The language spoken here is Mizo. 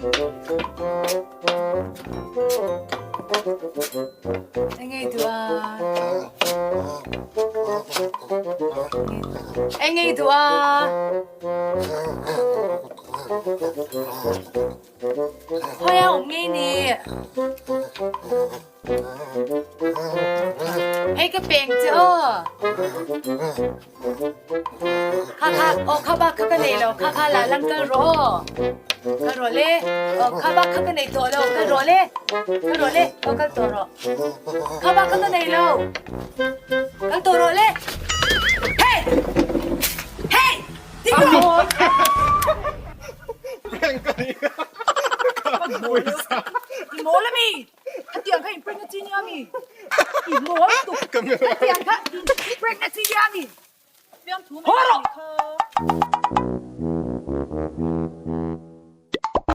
Engei duh a? Engei duh a? Hawi a um ngei ni. Hei ka peng che aw. Kha kha aw kha bak kha ka nei lo kha kha la lang kal rawh aw. Kal rawh le. Aw kha bak kha ka nei tawh lo kal rawh le. Kal rawh le aw kal tawh rawh. Kha bak kha ka nei lo. Kal tawh rawh le. Hey! Hey! Ding rawh! Prank ka ni. Pawisa. I mawl ami? Khatiang kha in prank na chi nia mi? I mawl tuk. Khatiang kha in prank na chi nia mi? Haw rawh!